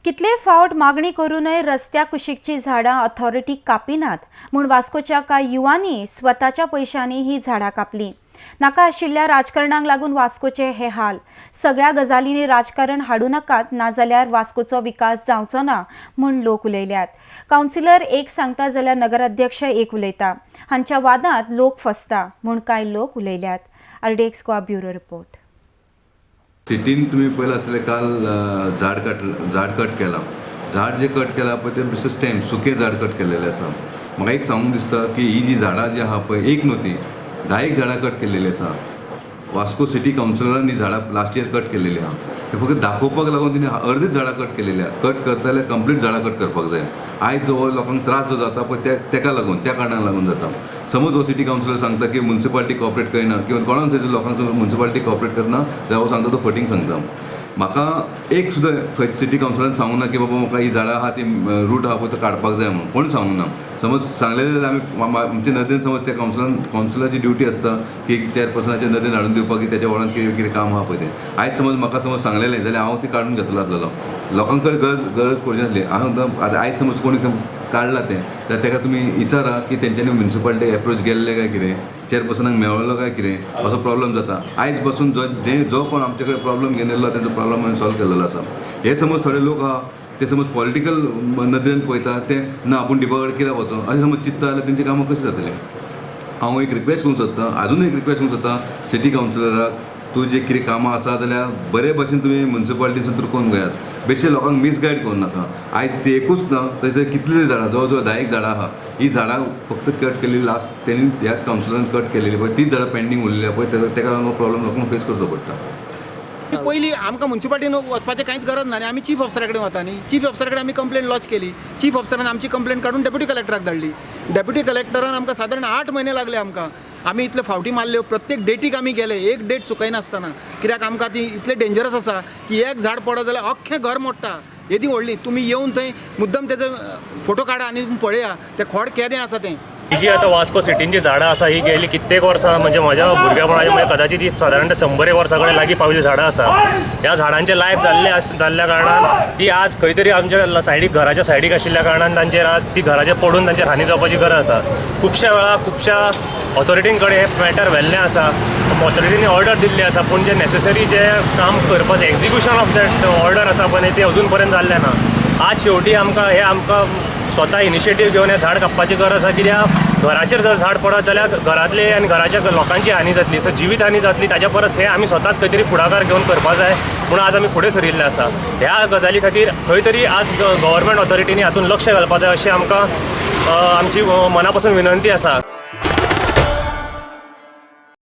कितले फावट मागणी करूनय रस्त्या कुशीकची झाडां ऑथॉरिटी कापिनात म्हूण वास्कोच्या कांय युवांनी स्वताच्या पयशांनी ही झाडां कापली. नाका आशिल्ल्या राजकारणाक लागून वास्कोचे हे हाल. सगळ्या गजालींनी राजकारण हाडूं नाकात, नाजाल्यार वास्कोचो विकास जावचो ना म्हूण लोक उलयल्यात. कावन्सिलर एक सांगता जाल्यार नगराध्यक्ष एक उलयता. हांच्या वादांत लोक फसता म्हूण कांय लोक उलयल्यात. RDX Goa, bureau report. सिटीन तुमी पळयलां आसतलें, काल झाड कट, झाड कट केलां. झाड जे कट केलां पळय, तें बेश्टें स्टेम, सुकें झाड कट केल्लेलें आसा. म्हाका एक सांगूंक दिसता की ही जी झाडां जी आहा पळय, एक न्हू, ती 10 एक झाडां कट केल्लेली आसा. वास्को सिटी कावन्सिलरान ही झाडां लास्ट इयर कट केल्लेली आहा. ते फक्त दाखोवपाक लागून तिणें अर्दीच झाडां कट केलेली आहा. कट करता जाल्यार कंप्लीट झाडां कट करपाक जाय. आयज जो लोकांक त्रास जो जाता पळय, त्या तेका लागून, त्या कारणाक लागून जाता. समज हो सिटी कावन्सिलर सांगता की मुन्सिपालिटी कॉपरेट करिना किंवा कोणाक थंयसर लोकांक मुन्सिपालिटी कॉपरेट करना जाल्यार हो सांगता, तो फटींग सांगता. म्हाका एक सुद्दां खंय सिटी कावन्सिलान सांगूं ना की बाबा, म्हाका ही झाडां आहा ती रूट आहा पळय, तो काडपाक जाय म्हणून कोण सांगूंक ना. समज सांगलेलें जाल्यार आमी आमचे नदरेन, समज त्या कावन्सिलाची ड्युटी आसता की चेअरपर्सनाच्या नदरेन हाडून दिवपाक की तेच्या वॉर्डान कितें कितें काम आहा पळय तें. आयज समज म्हाका समज सांगलेलें जाल्यार हांव ती काडून घेतलो आसलेलो, लोकां कडेन गरज गरज पडची नासली. हांव सांगता, आतां आयज समज कोणी काडला तें जाल्यार तेका तुमी विचारा की तेंच्यांनी म्युनिसिपालिटी एप्रोच गेल्ले काय कितें, चेअरपर्सनाक मेळ्ळो काय कितें, असो प्रॉब्लम जाता. आयज पासून जो जे जो कोण आमचे कडेन प्रॉब्लम घेवन येयल्लो, तेंचो प्रॉब्लम आमी सॉल्व केल्लो आसा. हे समज थोडे लोक आहा, ते समज पॉलिटिकल नदरेन पळयता. ते ना, आपूण डिबा कडेन कित्याक वचों अशें समज चिंत्ता जाल्यार तेंची कामां कशीं जातलीं? हांव एक रिक्वेस्ट करूंक सोदतां, आजून एक रिक्वेस्ट करूंक सोदतां सिटी कावन्सिलराक, तूं जे कितें कामां आसा जाल्यार बरे भशेन तुमी मुन्सिपालिटीसून करून घेयात. बेश्टे लोकांक मिसगायड करूं नाका. आयज ती एकूच ना, तशें कितलीं झाडां, जवळ जवळ 10 एक झाडां आहा. ही झाडां फक्त कट केल्ली लास्ट तेणी, ह्याच कावन्सिलरान कट केलेली पळय, तीच झाडां पेंडींग उरलेली आहा पळय. तेका लागून प्रॉब्लम लोकांक फेस करचो पडटा. पयलीं आमकां मुन्सिपालिटीन वचपाचें कांयच गरज ना न्ही. आमी चीफ ऑफिसरा कडेन वता न्ही. चीफ ऑफिसरा कडेन आमी कंप्लेन लॉज केली. चीफ ऑफिसरान आमची कंप्लेन काडून डेप्युटी कलेक्टराक धाडली. डेप्युटी कलेक्टरान आमकां सादारण 8 म्हयने लागले आमकां. आमी इतले फावटी मारल्यो, प्रत्येक डेटीक आमी गेले, एक डेट चुकयनासतना. कित्याक आमकां ती इतलें डेंजरस आसा की एक झाड पडत जाल्यार अख्खें घर मोडटा. येदी व्हडली, तुमी येवन थंय मुद्दम तेजो फोटो काडा आनी पळया तें खोड केदें आसा तें. ही जी आतां वास्को सिटीन जी झाडां आसा, ही गेली कित्येक वर्सां, म्हणजे म्हज्या भुरगेपणाचे, म्हणजे कदाचित ही सादारण 100 एक वर्सां कडेन लागीं पाविल्ली झाडां आसा. ह्या झाडांचें लायफ जाल्लें जाल्ल्या कारणान ती आज खंय तरी आमच्या सायडीक, घराच्या सायडीक आशिल्ल्या कारणान तांचेर आज ती घराचेर पडून तांचेर हानी जावपाची गरज आसा. खुबश्या वेळा खुबश्या ऑथॉरिटीं कडेन हें मॅटर व्हेल्लें आसा. ऑथॉरिटींनी ऑर्डर दिल्ली आसा, पूण जे नेसेसरी जे काम करपाचें, एक्झिक्युशन ऑफ that order आसा पळय, ती अजून पर्यंत जाल्लें ना. आज शेवटी आमकां हे आमकां स्वता इनिशिएटीव घेवन हें झाड कापपाची गरज आसा, कित्याक घराचेर जर झाड पडत जाल्यार घरांतले आनी घराच्या लोकांची हानी जातली, सो जिवीत हानी जातली. ताच्या परस हे आमी स्वताच खंय तरी फुडाकार घेवन करपा जाय म्हणून आज आमी फुडें सरिल्ले आसा. ह्या गजाली खातीर खंय तरी आज गव्हर्मेंट ऑथॉरिटीनी हातूंत लक्ष घालपा जाय अशी आमकां आमची मना पासून विनंती आसा.